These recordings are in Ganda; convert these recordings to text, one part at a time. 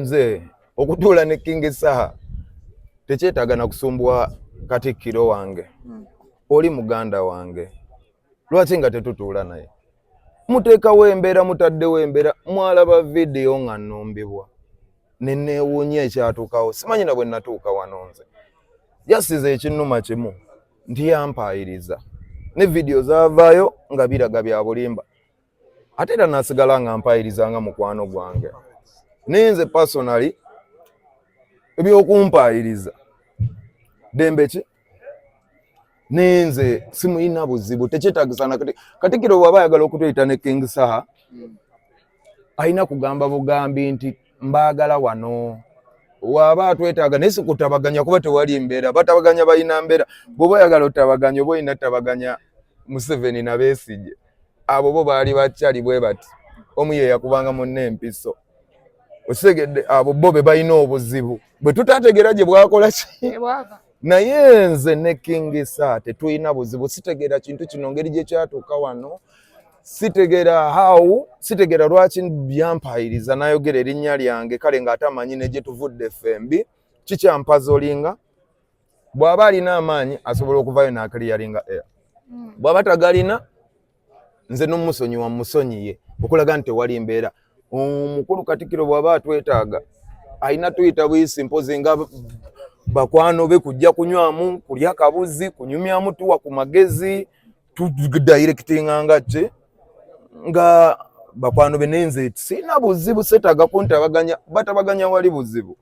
Nze okutuula ne King Saha tekyetaaga na kusumbuwa katikkiro wange. Oli muganda wange, lwaki nga tetutuula naye? Muteekawo embeera, mutaddewo embeera. Mwalaba vidiyo nga nnumbibwa ne neewuunya ekyatuukawo. Simanyi na bwe natuuka wano. Nze jasiza ekinnuma kimu nti yampaayiriza ne vidiyo zaavaayo nga biraga bya bulimba, ate era nasigala nga mpaayiriza nga mukwano gwange. Naye nze personally, ebyokumpaayiriza ddembe ki? Naye nze simuyina buzibu, tekyetagisa na kati. Katikkiro bw'aba ayagala okutuyita ne King Saha, alina kugamba bugambi nti mbaagala wano. Waaba atwetaaga, naye sikutabaganya, kuba tewali mbeera. Batabaganya balina mbeera. Bw'oba oyagala otabaganya, oba olina tabaganya Museveni na Besigye. Abo bo baali bakyali bwe bati, omu ye yakubanga munne empiso. Okitegedde? Abo bo be balina obuzibu bwe tutategeera gye bwakola ki. Naye nze ne King Saha tetulina buzibu. Sitegeera kintu kino ngeri gye kyatuuka wano, sitegeera how, sitegeera lwaki byampayiriza n'ayogera erinnya lyange. Kale ng'ate amanyi ne gye tuvudde ffembi. Kikyampaza olinga bw'aba alina amaanyi asobola okuvayo n'aclearinga air. Bw'aba tagalina, nze n'omusonyiwa musonyiye okulaga nti tewali mbeera. Omukulu katikkiro bw'aba atwetaaga, alina tuyita buyisi, mpozi nga bakwano be, kujja kunywamu, kulya kabuzi, kunyumyamu, tuwa ku magezi, tudirectinga nga ki nga bakwano be. Nenze sirina buzibu, setaaga kuntabaganya. Batabaganya wali buzibu.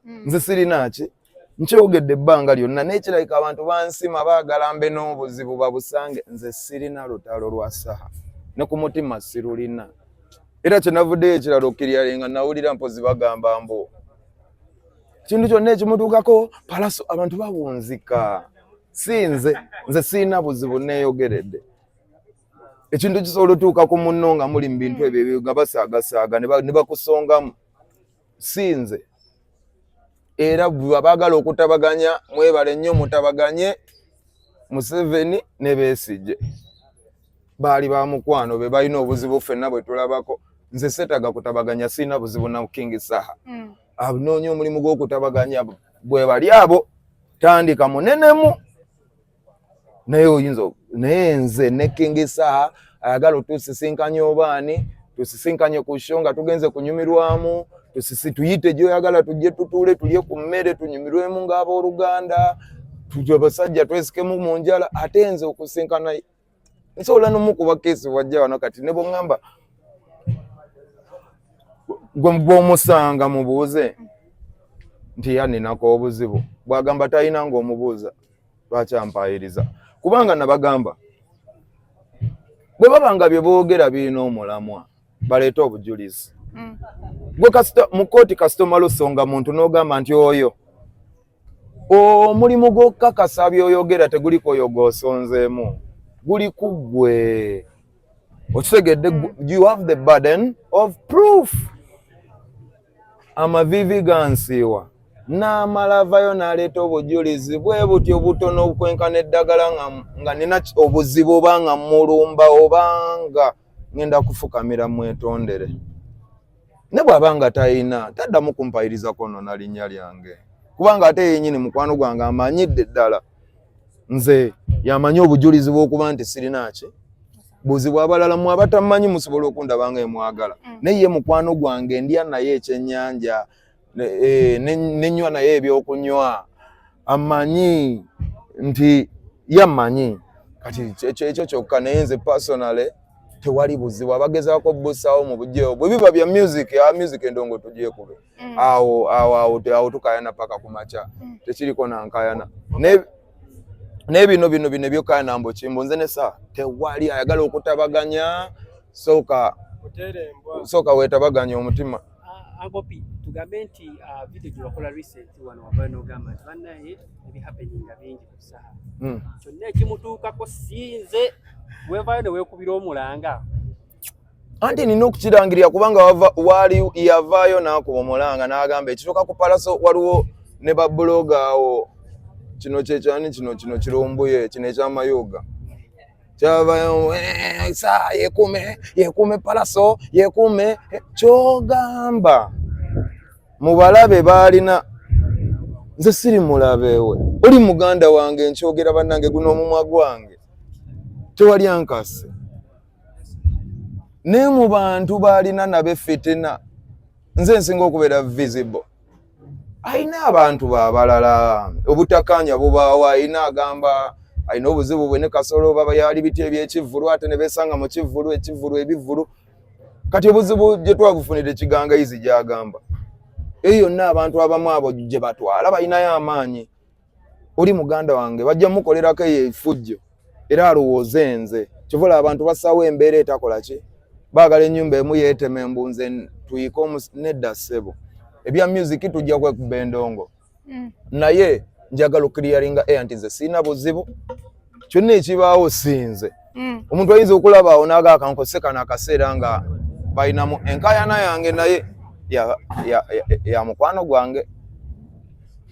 Nze sirina ki, nkyogedde ebbanga lyonna n'ekirabika abantu bansima, baagala mbe n'obuzibu babusange. Nze sirina lutalo lwa Saha, ne ku mutima sirulina. Era kyenavuddeyo ekirala okkiryalenga, nawulira mpozi bagamba mbu kintu kyonna ekimutuukako Palaso, abantu bawunzika. Si nze, nze sirina buzibu, neeyogeredde. Ekintu kisobola otuuka ku munno nga muli mu bintu ebyo ebyo nga basaagasaaga ne bakusongamu. Si nze. Era abaagala okutabaganya, mwebale nnyo, mutabaganye. Museveni ne Besigye baali ba mukwano, be balina obuzibu ffenna bwe tulabako. Nze seetaaga kutabaganya, sirina buzibu na King Saha. Anoonya omulimu gw'okutabaganya bwe bali abo, tandika munenemu naye oyinza. Naye nze ne King Saha, ayagala otusisinkanye obaani, tusisinkanye ku show nga tugenze kunyumirwamu, tusisi tuyite gyoyagala, tujje tutuule, tulye ku mmere, tunyumirwemu ng'abooluganda, tujje abasajja twesikemu mu njala. Ate nze okusinkana nsobola nomukuba keesi wajja wano kati ne bwoŋŋamba gwe gw'omusanga mubuuze nti yaninako obuzibu, bw'agamba talina, ng'omubuuza lwaki ampaayiriza, kubanga nabagamba bwe baba nga bye boogera birina omulamwa, baleete obujulizi. Gwe kasita mu kooti, kasita omala osonga muntu n'ogamba nti oyo omulimu gw'okukakasa by'oyogera teguliko oyo gw'osonzeemu, guli ku ggwe. Okitegedde? You have the burden of proof. Amaviivi gansiiwa n'amala avayo n'aleeta obujulizi bwe butyo butono obukwenkana eddagala nga nina obuzibu, oba nga mulumba, oba nga ngenda kufukamira mwetondere. Ne bw'aba nga talina, taddamu kumpayiriza kwonoona linnya lyange, kubanga ate yenyini mukwano gwange amanyidde ddala nze, yamanyi obujulizi bw'okuba nti sirina ki buzibu. Abalala mwe abatamanyi musobola okundaba nga emwagala, naye ye mukwano gwange, ndya naye ekyennyanja, nenywa naye ebyokunywa, amanyi nti yamanyi kati ekyo ekyo kyokka. Naye nze personally tewali buzibu. Abagezaako busaawo mu bujjeewo bwe biba bya music, ya music endongo tugyekube. Awo awo awo awo tukayana paka ku makya. Tekiriko nankayana. Naye bino bino bino ebyokayana mbu kimbu, nze ne Saha tewali. Ayagala okutabaganya, sooka sooka weetabaganya omutima. Uncle P, tugambe nti video gye wakola recent wano wavayo n'ogamba nti bannaye ebihappeninga bingi ku Saha, kyonna ekimutuukako sinze, weevaayo ne weekubira omulanga. Anti nina okukirangirira kubanga waali yavaayo n'akuba omulanga n'agamba ekituuka ku Palaso. Waliwo ne babuloga awo, kino kyekyani, kino kino kirumbuye kino ekyamayuga kyavayo, "Saha yekume, yekume, Palaso yekume." Kyogamba Mu balabe baalina, nze siri mulabeewe, oli muganda wange, nkyogera bannange, guno omumwa gwange tewali ankase. Naye mu bantu baalina nabe fitina, nze nsinga okubeera visible. Alina abantu babalala, obutakanya bubaawo. Alina agamba alina obuzibu bwe ne Kasolo, baba yali biti ebyekivvulu, ate ne beesanga mu kivvulu, ekivvulu, ebivvulu. Kati obuzibu gye twabufunira ekigangayizi gyagamba eyo yonna, abantu abamu abo gye batwala balinayo amaanyi. Oli muganda wange, bajja mukolerako eyo efujjo era alowooze nze. Kyovola abantu bassawo embeera etakola ki, baagala ennyumba emu yeetema embunze tuyike. Nedda ssebo, ebya music tujja kwekuba endongo. Naye njagala okukiriyaringa air nti nze sirina buzibu, kyonna ekibaawo sinze. Omuntu ayinza okulaba awo n'agaa kankose kano akaseera nga balinamu enkayana yange, naye ya, ya, ya, ya mukwano gwange,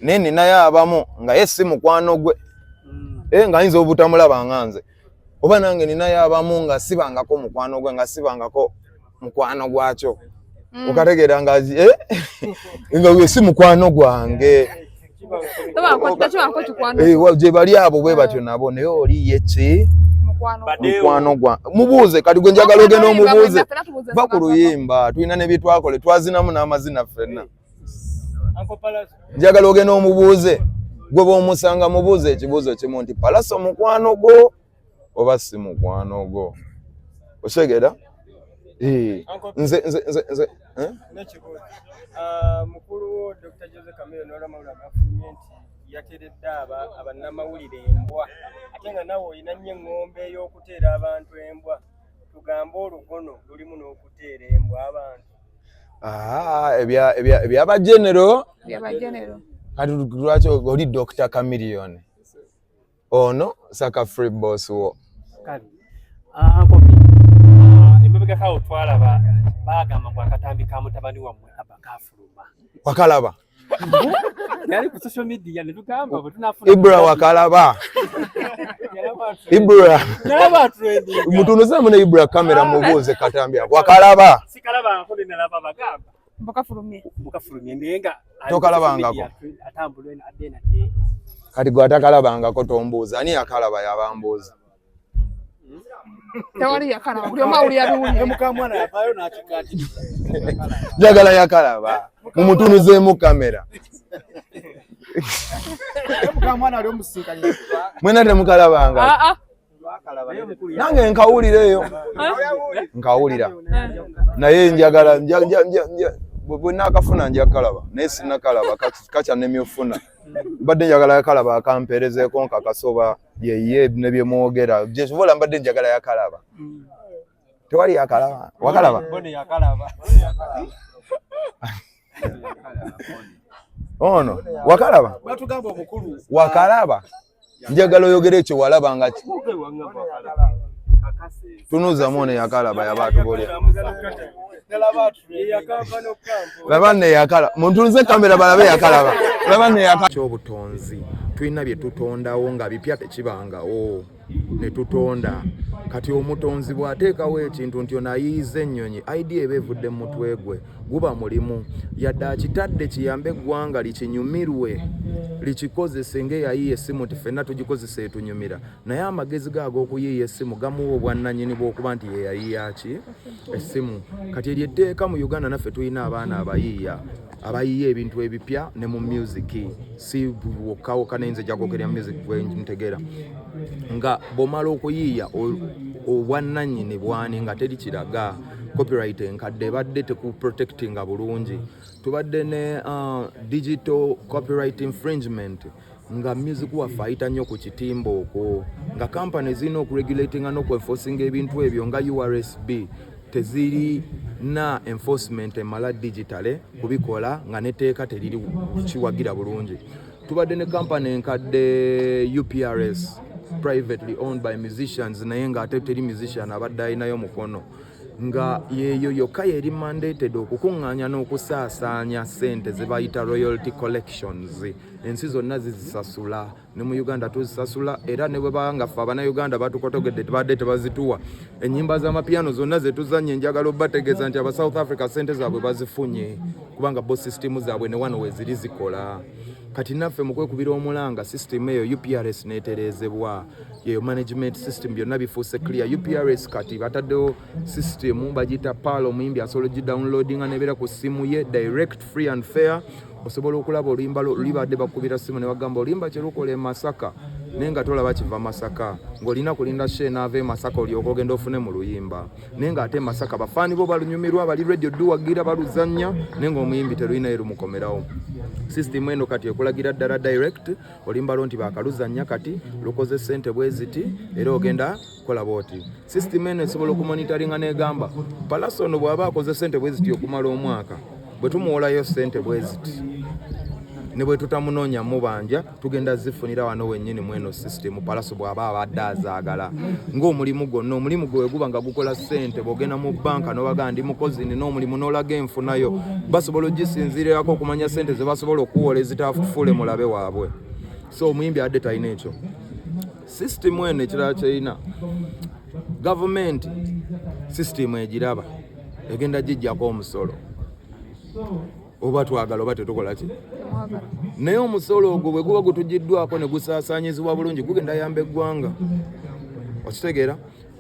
naye ninayo abamu nga ye si mukwano gwe. Nga ayinza obutamulaba nga nze, oba nange ninayo abamu nga sibangako mukwano gwe, nga sibangako mukwano gwakyo. Okategeera nga nga we si mukwano gwange. Tobanko kikwano. Gye bali abo bwe batyo nabo, naye oli ye ki? Mukwano. Mukwano gwa mubuuze. Kati gwe njagala ogenda omubuuze va ku luyimba, tulina ne byetwakole, twazinamu n'amazina ffenna. Njagala ogenda omubuuze, gwe bw'omusanga mubuuze ekibuuzo kimu nti Palaso mukwano gwo oba si mukwano gwo? Otegeera? Nze eh? N'ekibuuzo. Ah, mukulu wo Dr. Jose Chameleone olwamawulire agafulumye nti yateredde abannamawulire embwa, ate nga nawe olina nnyo eŋŋombe ey'okuteera abantu embwa. Tugambe olugono lulimu n'okuteera embwa abantu? Ah, ebyabagenero. Byabagenero. Kati lwaki oli Dr. Chameleone ono Saka Free Boss wo? Kale, ah, Nkopi, emabegako awo twalaba bagamba ngu akatambi ka mutabani wammwe aba kafuluma. Wakalaba? Yali ku social media ne tugamba bwe tunafuna. Ibra, wakalaba? Ibra. Nalaba trending. Mutunuzemu ne Ibra kamera, mubuuze katambi ako wakalaba? Sikalabangako, ne nalaba bagamba Mbukafulumye. Bukafulumye, naye nga ali ku Tokalabangako? social media, atambula eno adde nadde. Kati gwe atakalabangako tombuuza. Ani yakalaba yabambuuza. Tewali yakalaba, buli omu awulira biwulire. Mukamwana yavaayo n'akikatiriza. Njagala yakalaba mumutunuzeemu kamera. Mukamwana ali omusinkanye. Mwena temukalabanga? Ah, ah. Nange nkawulira eyo, nkawulira, naye njagala bwe naakafuna nja kalaba, naye sinakalaba, kakyanemye ofuna. Mbadde njagala yakalaba akampeerezeeko nkakasa oba yeye ne byemwogera gyesobola. Mbadde njagala yakalaba, tewali yakalaba. Wakalaba? Bone yakalaba. Ono wakalaba? Batugamba omukulu. Wakalaba? Njagala oyogere ekyo walaba nga tunuuzamu. Ono yakalaba yaba atubolya. Laba nne yakala, muntunuze kamera balabe yakalaba. Laba nne yakala. Kyobutonzi tulina bye tutondawo nga bipya, tekibangawo ne tutonda. Kati omutonzi bw'ateekawo ekintu nti ono ayiyiza ennyonyi, idea eba evudde mu mutwe gwe, guba mulimu yadde akitadde kiyambe eggwanga likinyumirwe, likikozese ng'eyayiiya essimu nti ffenna tugikozesa etunyumira. Naye amagezi ge ag'okuyiiya essimu gamuwa obwannannyini bw'okuba nti ye yayiiya ki essimu. Kati eryo etteeka mu Uganda naffe tulina abaana abayiiya, abayiiya ebintu ebipya ne mu music, si wokka wokka, naye nze jagogerya music gwe ntegeera. Nga bw'omala okuyiiya, obwannannyini bwani nga teri kiraga? Copyright enkadde ebadde tekuprotectinga bulungi. Tubadde ne digital copyright infringement, nga music waffe ayita nnyo ku kitimba okwo, nga kampany zirina okuregulatinga n'okwenforcinga ebintu ebyo nga URSB tezirina enforcement emala digitale kubikola, nga neteeka teriri kiwagira bulungi. Tubadde ne kampany enkadde UPRS, privately owned by musicians, naye ng'ate teri musician abadde alinayo mukono, nga yeeyo yokka yeri mandated okukuŋŋaanya n'okusaasaanya ssente ze bayita royalty collections. Ensi zonna zizisasula, ne mu Uganda tuzisasula, era ne bwe baba nga ffe Abannayuganda batukotogedde, tebadde tebazituwa. Ennyimba z'amapiano zonna zetuzannya, enjagala obategeeza nti aba South Africa sente zaabwe bazifunye, kubanga bo sisitimu zaabwe ne wano weziri zikola. Kati naffe mu kwekubira omulanga, sisitimu eyo UPRS netereezebwa, yeyo management system, byonna bifuuse clear. UPRS kati bataddewo sisitimu bagiyita PAL. Omuyimbi asobola ogidownloadinga nebeera ku ssimu ye direct, free and fair. Osobola okulaba oluyimba lwo lubadde bakubira simu ne bagamba oluyimba kyelukola e Masaka, naye nga tolaba kiva Masaka, ng'olina kulinda she naava e Masaka olyoka ogenda ofune mu luyimba, naye ng'ate e Masaka bafaani bo balunyumirwa, bali radio duwagira, baluzannya, naye ng'omuyimbi terulinayo lumukomerawo. System eno kati ekulagira ddala direct oluyimba lwo nti bakaluzannya, kati lukoze ssente bwe ziti, era ogenda kukola bwoti. System eno esobola okumonitoringa negamba Pallaso ono bw'aba akoze ssente bwe ziti okumala omwaka, bwe tumuwolayo ssente bwe ziti ne bwe tutamunoonya mubanja, tugenda zifunira wano wennyini mweno system. Pallaso bw'aba abadde azaagala ng'omulimu gwonna, omulimu gwe guba nga gukola ssente, bw'ogenda mu banka n'obaga ndi mukozi, nina omulimu, n'olaga enfunayo, basobola ogisinziirirako okumanya ssente ze basobola okuwola ezitafuule mulabe waabwe. So omuyimbi adde talina ekyo. System eno ekirala kyerina, gavumenti system egiraba egenda gijjako omusolo, oba twagala oba tetukola ki, naye omusolo ogwo bwe guba gutugiddwako ne gusaasaanyizibwa bulungi, gugenda yamba eggwanga, okitegeera?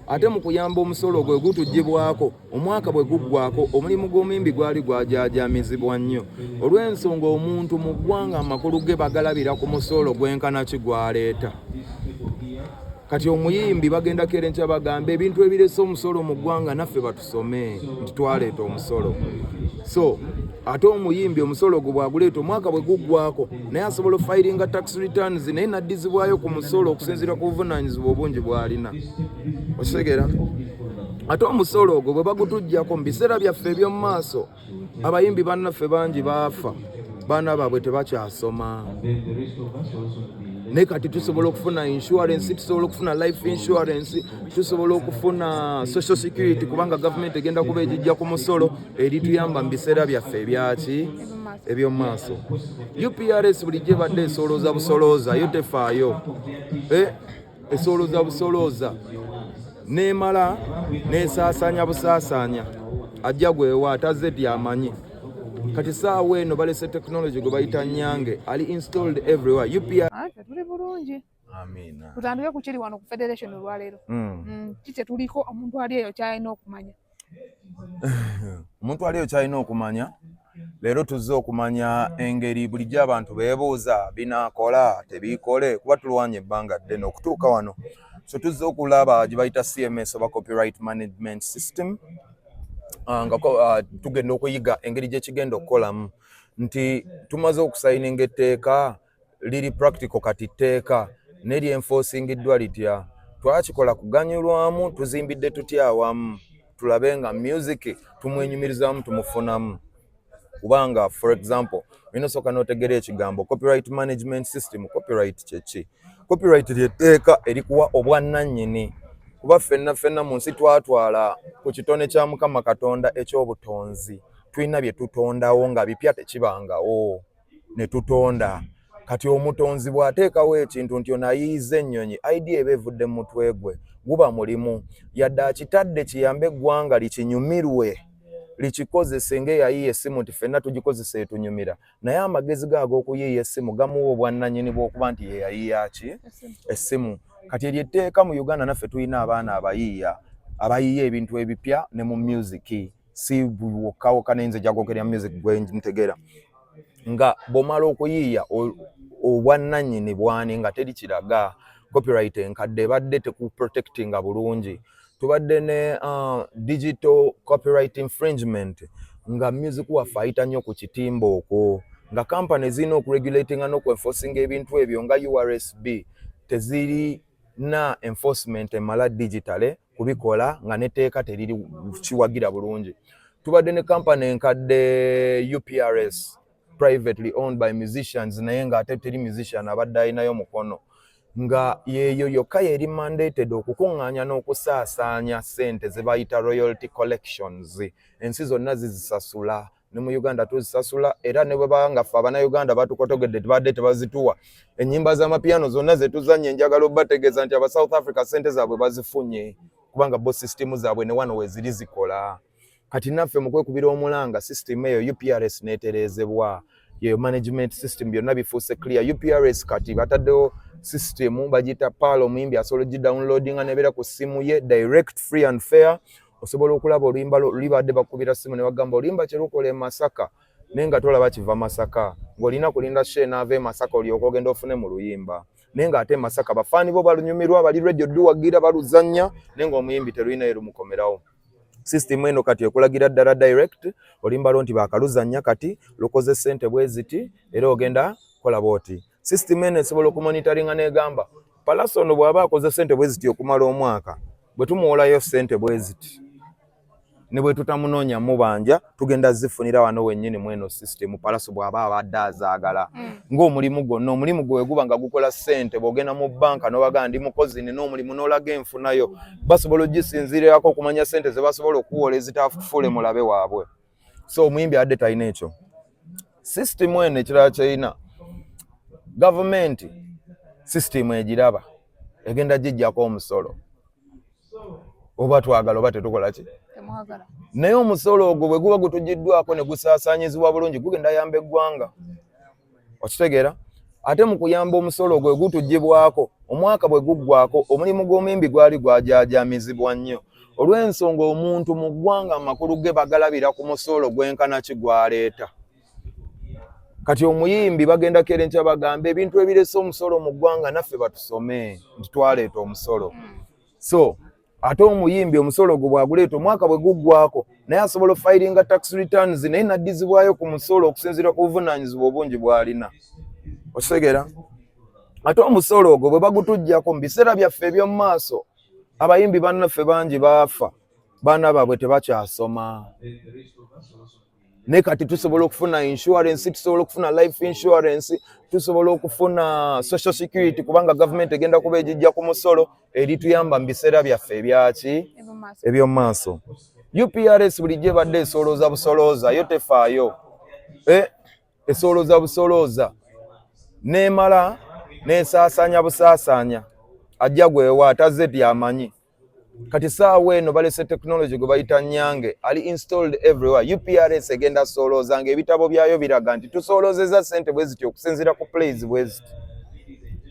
Ate mu kuyamba, omusolo ogwo gutugibwako omwaka bwe guggwako, omulimu gw'omuyimbi gwali gwajajamizibwa nnyo olw'ensonga omuntu mu ggwanga amakulu ge bagalabira ku musolo gwenkana ki gwaleeta. Kati omuyimbi bagenda keera enkya bagambe ebintu ebirese omusolo mu ggwanga, naffe batusome nti twaleeta omusolo. So ate omuyimbi omusolo ogwo bwaguleeta, omwaka bwe guggwako, naye asobola ofilinga tax returns, naye naddizibwayo ku musolo okusinziira ku buvunaanyizibwa obungi bw'alina, okitegeera? Ate omusolo ogwo bwe bagutuggyako, mu biseera byaffe eby'omu maaso, abayimbi bannaffe bangi baafa, baana baabwe tebakyasoma, naye kati tusobola okufuna insurance, tusobola okufuna life insurance, tusobola okufuna social security, kubanga gavumenti egenda kuba egijja ku musolo erituyamba mu biseera byaffe ebyaki eby'omu maaso. UPRS bulijjo ebadde esolooza busolooza, yo tefaayo. Esolooza busolooza nemala nesaasaanya busaasaanya, ajja gwewa atazze tyamanyi. Kati saawa eno balese technology gwe bayita nyange, ali installed everywhere, UPR. Tuli bulungi. Amiina. Tutandike ku kiri wano ku federation olwaleero. Ki kyetuliko, omuntu ali eyo kyalina okumanya? Omuntu ali eyo kyalina okumanya leero, tuzze okumanya engeri bulijjo abantu beebuuza binaakola tebiikole, kuba tulwanya ebbanga ddene okutuuka wano. So tuzze okulaba gye bayita CMS oba copyright management system. Nga tugenda okuyiga engeri gyekigenda okukolamu, nti tumaze okusayininga etteeka liri practical, kati tteeka naye lyenforcingiddwa litya? Twakikola kuganyulwamu, tuzimbidde tutya awamu, tulabe nga music tumwenyumirizaamu, tumufunamu? Kubanga for example, olina osooka n'otegeera ekigambo copyright management system. Copyright kyeki? Copyright lyetteeka erikuwa obwannannyini, kuba ffenna ffenna mu nsi twatwala ku kitone kya Mukama Katonda eky'obutonzi. Tulina bye tutondawo nga bipya, tekibangawo ne tutonda. Kati omutonzi bw'ateekawo ekintu nti ono ayiyiza ennyonyi, idea eba evudde mu mutwe gwe, guba mulimu, yadde akitadde kiyambe eggwanga likinyumirwe, likikozese, ng'eyayiiya essimu nti ffenna tugikozesa etunyumira, naye amagezi ge ag'okuyiiya essimu gamuwa obwannannyini bw'okuba nti ye yayiiya ki essimu. Kati eryo etteeka mu Uganda, naffe tulina abaana abayiiya, abayiiya ebintu ebipya ne mu music, si wokka wokka, naye nze jagogerya music gwe ntegeera. Nga bw'omala okuyiiya, obwannannyini bwani nga teri kiraga? Copyright enkadde ebadde tekuprotectinga bulungi. Tubadde ne digital copyright infringement, nga music waffe ayita nnyo ku kitimba okwo, nga kampani ezirina okuregulatinga n'okuenforcinga ebintu ebyo nga URSB tezirina enforcement emala digitale kubikola, nga netteeka teriri kiwagira bulungi. Tubadde ne kampani enkadde UPRS, privately owned by musicians, naye ng'ate teri musician abadde alinayo mukono, nga yeeyo yokka yeri mandated okukuŋŋaanya n'okusaasaanya ssente ze bayita royalty collections. Ensi zonna zizisasula. Ne mu Uganda tuzisasula, era ne bwe baba ffe Abannayuganda batukotogedde, tebadde tebazituwa. Ennyimba z'amapiano zonna ze tuzannya, njagala obbategeeza nti aba South Africa sente zaabwe bazifunye, kubanga bo sisitimu zaabwe ne wano weziri zikola. Kati naffe mu kwekubira omulanga, system eyo UPRS netereezebwa, yeyo management system, byonna bifuuse clear. UPRS kati bataddewo system bagiyita PAL. Omuyimbi asobola ogidownloadinga nebeera ku ssimu ye direct, free and fair. Osobola okulaba oluyimba lubadde bakubira simu ne bagamba oluyimba kyerukola e Masaka, naye nga tolaba kiva Masaka, ng'olina kulinda she naava e Masaka olyoka ogenda ofune mu luyimba, naye ng'ate e Masaka bafaani bo balunyumirwa, bali radio duwagira, baluzannya, naye ng'omuyimbi terulinayo lumukomerawo. System eno kati ekulagira ddala direct oluyimba lwo nti bakaluzannya, kati lukoze ssente bwe ziti, era ogenda kola bwoti. System eno esobola okumonitoringa n'egamba Pallaso ono bw'aba akoze ssente bwe ziti okumala omwaka, bwe tumuwolayo ssente bwe ziti ne bwe tutamunoonya mubanja, tugenda zifunira wano wennyini mweno system. Pallaso bw'aba abadde azaagala ng'omulimu gwonna, omulimu gwe guba nga gukola ssente, bw'ogenda mu banka n'obaga ndi mukozi, nina omulimu, n'olaga enfunayo, basobola ogisinziirako okumanya ssente ze basobola okuwola ezitafuule mulabe waabwe. So omuyimbi adde talina ekyo. System eno ekirala kyerina, gavumenti system egiraba egenda gijjako omusolo, oba twagala oba tetukola ki. Temwagala. Naye omusolo ogwo bwe guba gutugiddwako ne gusaasaanyizibwa bulungi, gugenda yamba eggwanga, okitegeera? Ate mu kuyamba omusolo ogwo gutugibwako, omwaka bwe guggwako, omulimu gw'omuyimbi gwali gwajaajamizibwa nnyo olw'ensonga omuntu mu ggwanga amakulu ge bagalabira ku musolo gwenkana ki gwaleeta. Kati omuyimbi bagenda keera enkya bagambe ebintu ebirese omusolo mu ggwanga, naffe batusome nti twaleeta omusolo. So ate omuyimbi omusolo ogwo bwaguleeta, omwaka bwe guggwako, naye asobola ofilinga tax returns, naye naddizibwayo ku musolo okusinziira ku buvunaanyizibwa obungi bw'alina, okitegeera? Ate omusolo ogwo bwe bagutuggyako, mu biseera byaffe eby'omu maaso, abayimbi bannaffe bangi baafa, baana baabwe tebakyasoma, naye kati tusobola okufuna insurance, tusobola okufuna life insurance, tusobola okufuna social security, kubanga gavumenti egenda kuba egijja ku musolo erituyamba mu biseera byaffe ebyaki? Eby'omu maaso. Eby'omu maaso. UPRS bulijjo ebadde esolooza busolooza, yo tefaayo. Esolooza busolooza nemala nesaasaanya busaasaanya, ajja gwewa atazze tyamanyi. Kati saawa eno balese technology gwe bayita nyange, ali installed everywhere. UPRS egenda solooza ng'ebitabo byayo biraga nti tusooloozeza ssente bwe ziti okusinziira ku plays bwe ziti,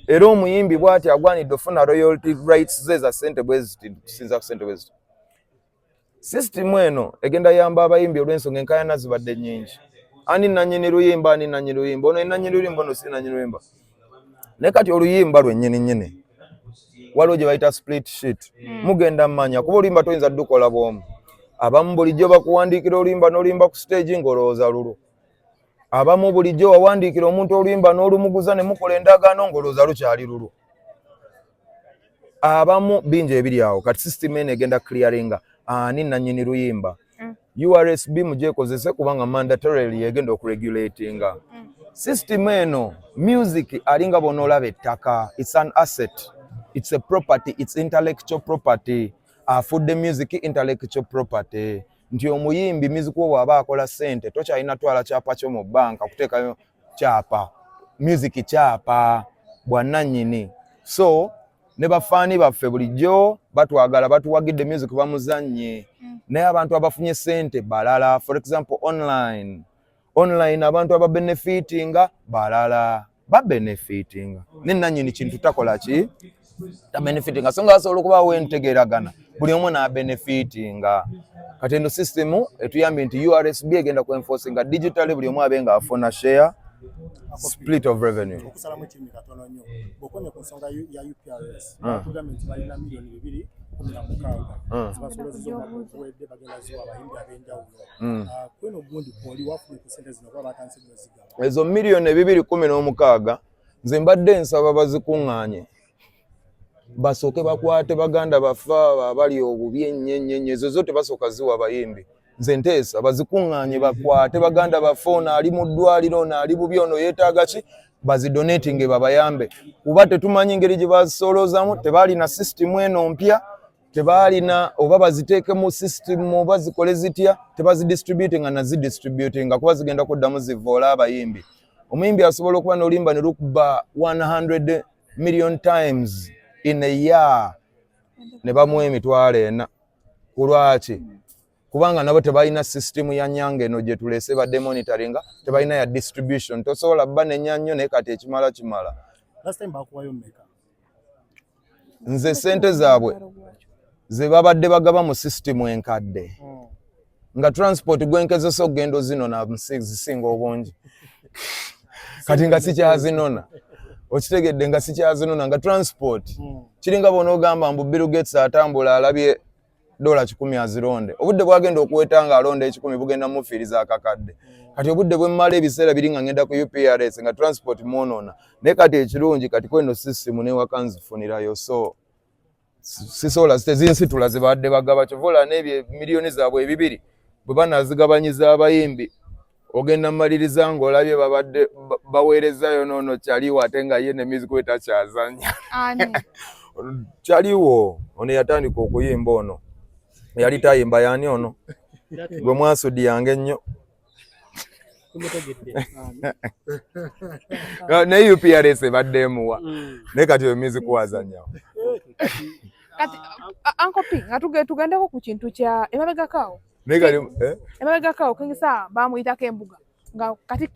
era omuyimbi bw'ati agwanidde ofuna royalty rights ze za ssente bwe ziti kusinziira ku ssente bwe ziti. Sisitimu eno egenda yamba abayimbi olw'ensonga enkayana zibadde nnyingi: ani nannyini luyimba, ani nannyini luyimba, ono nannyini luyimba, ono si nannyini luyimba. Naye kati oluyimba lwennyini nnyini waliwo gye bayita split sheet. Mugenda mmanya kuba oluyimba toyinza ddukola bw'omu. Abamu bulijjo bakuwandiikira oluyimba n'oluyimba ku stage ng'olowooza lulwo. Abamu bulijjo wawandiikira omuntu oluyimba n'olumuguza ne mukola endagaano ng'olowooza lukyali lulwo. Abamu bingi ebiri awo. Kati system eno egenda clearinga ani nannyini luyimba. URSB mugyekozese kubanga mandatorily egenda okuregulatinga system eno. Music alinga bw'onoolaba ettaka, it's an asset, it's a property, it's intellectual property. Afudde music intellectual property nti omuyimbi music wo bw'aba akola ssente, tokyalina twala kyapa kyo mu banka kuteekayo kyapa. Music kyapa bwannannyini. So ne bafaani baffe bulijjo batwagala, batuwagidde, music bamuzannye. Naye abantu abafunye ssente balala. For example, online abantu ababenefitinga balala babenefitinga, ne nannyini kintu takola ki, tabenefitinga. So nga basobola okubaawo entegeeragana, buli omu n'abenefitinga. Kati eno system etuyambye nti URSB egenda kuenforcinga digitally, buli omu abe ng'afuna share, split of revenue. Okusalamu ekirimi katono nnyo, bw'okomye ku nsonga ya UPRS, tugambye nti balina miliyoni 216 zibasolozeza omwaka oguwedde, bagenda ziwa abayimbi ab'enjawulo. Kweno gundi kwoli wafunye ku ssente zino kuba batandise zigaba? Ezo miliyoni 216 nze mbadde nsaba bazikuŋŋaanye, basooke bakwate baganda baffe abo abali obubi ennyo ennyo ennyo. Ezo zo tebasooka ziwa bayimbi. Nze nteesa bazikuŋŋaanye, bakwate baganda baffe, ono ali mu ddwaliro, ono ali bubi, ono yeetaaga ki, bazidonatinge babayambe, kuba tetumanyi ngeri gye bazisoloozamu. Tebalina sisitimu eno mpya. Tebaalina oba baziteeke mu system oba zikole zitya, tebazidistributinga nazidistributinga kuba zigenda kuddamu zivoola abayimbi. Omuyimbi asobola okuba n'oluyimba ne lukuba 100 million times in a year ne bamuwa 400,000. Ku lwaki? Kubanga nabo tebalina system ya nyanga eno gye tulese badde monitoringa, tebalina ya distribution. Tosobola bba nenya nnyo, naye kati ekimala kimala. Last time bakuwayo mmeka? Nze sente zaabwe ze babadde bagaba mu system enkadde, nga transport gwenkezesa okugenda ozinona zisinga obungi, kati nga sikyazinona. Okitegedde? Nga sikyazinona, nga transport kiringa bw'onoogamba mbu Bill Gates atambula alabye $100 azironde. Obudde bwagenda okuweta nga alonda 100 bugenda mufiiriza akakadde. Kati obudde bwe mmala ebiseera biri nga ngenda ku UPRS, nga transport mwonoona. Naye kati ekirungi, kati kweno system newaka nzifunirayo, so sisobola tezinsitula zebadde bagaba. Kyova n'ebyo miliyoni zaabwe 2 bwe banazigabanyiza abayimbi, ogenda mmaliriza ng'olabye babadde baweerezayo noono kyaliwo, ate nga ye ne music we takyazanya. Ani? Kyaliwo ono yatandika okuyimba, ono yali tayimba. Yani ono gwe mwasudi yange ennyo? Tumutegedde. Naye UPRS ebadde emuwa, naye kati oyo music wazanyawo. Kati Uncle P, nga tugendeko ku kintu kya emabegako awo. Naye kati Emabegako awo, King Saha bamuyitako embuga nga katikkiro.